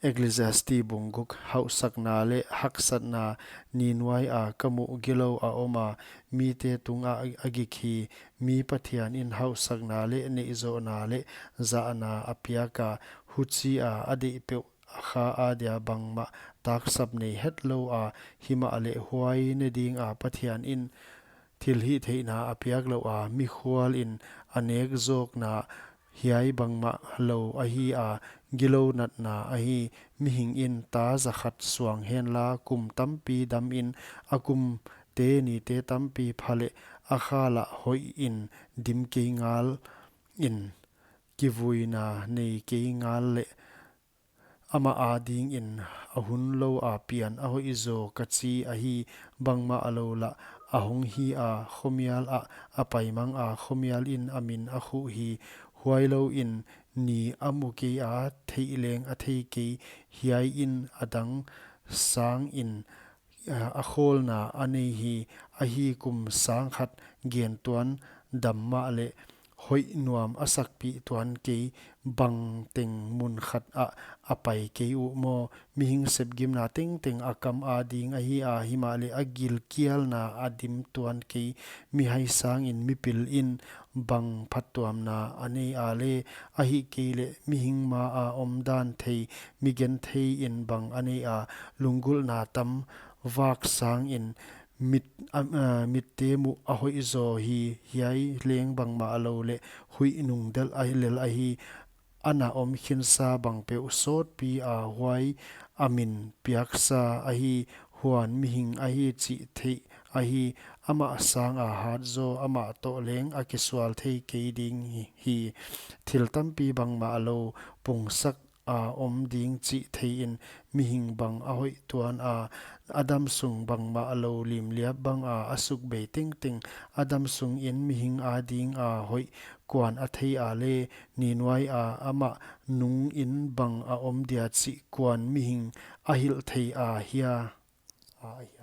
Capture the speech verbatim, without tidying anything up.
Ecclesiastes bung guk. Hauhsakna leh haksatna ni nuai a ka muh gilou a om a, mite tungah a gik hi. Mi Pathian in hauhsakna leh neihzohna leh zahna a piak a, huchia a deih peuh a kha adia bangmah taksap nei hetlou a, himahleh huai ne ding a Pathian in thilhihtheihna a piak louh a, mikhual in a nek zawkna hiai bangmah lou ahi a, gilou natna ahi. Mihing in ta zakhat suang henla, kum tampi dam in, a kumte nite tampi pha leh a kha lah hoih in dim kei ngal in, kivuina nei kei ngal leh amah adingin a hun lou a pian a hoih zaw ka chi ahi. Bangmah lou lah a hong hi a, khomial ah a pai mang a, khomial in a min a khuh hi. Huailou in ni a mu kei a, theih leng a thei kei. Hiai in a dang sang in, a, a khawlna a nei hi. Ahi, kum sang khat gen tuan dam mahleh hoih nuam a sakpih tuan kei. Bangteng mun khat ah a pai kei uh maw? Mihing sepgimna tengteng a kam ading ahi a, himahleh a gilkialna a dim tuan kei. Mihai sangin mipil in bang phattuamna a nei a leh? Ahihkeileh mihing ma a omdan thei, mi genthei in bang a nei a? Lunggulhna tam vak sangin mit, a, a, mitte muh a hoih zaw hi. Hiai leng bangmah lou leh huih nung delh a lel ahi. A na om khinsa bang peuh sawtpi a, huai a min piaksa ahi. Huan mihing ahi chih theih ahi. Amah sang a hat zaw, amah toh leng a kisual thei kei ding hi, hi. Thil tampi bangmah lou pungsak a om ding chih thei in, mihing bang a hoih tuan a, a dam sung bangmah lou limliap bang a, a suk bei tengteng. A dam sung in mihing ading a hoih kuan a thei a leh? Ni nuai a amah nung in bang a om dia chih kuan mihing a hilh thei a hia? A hia?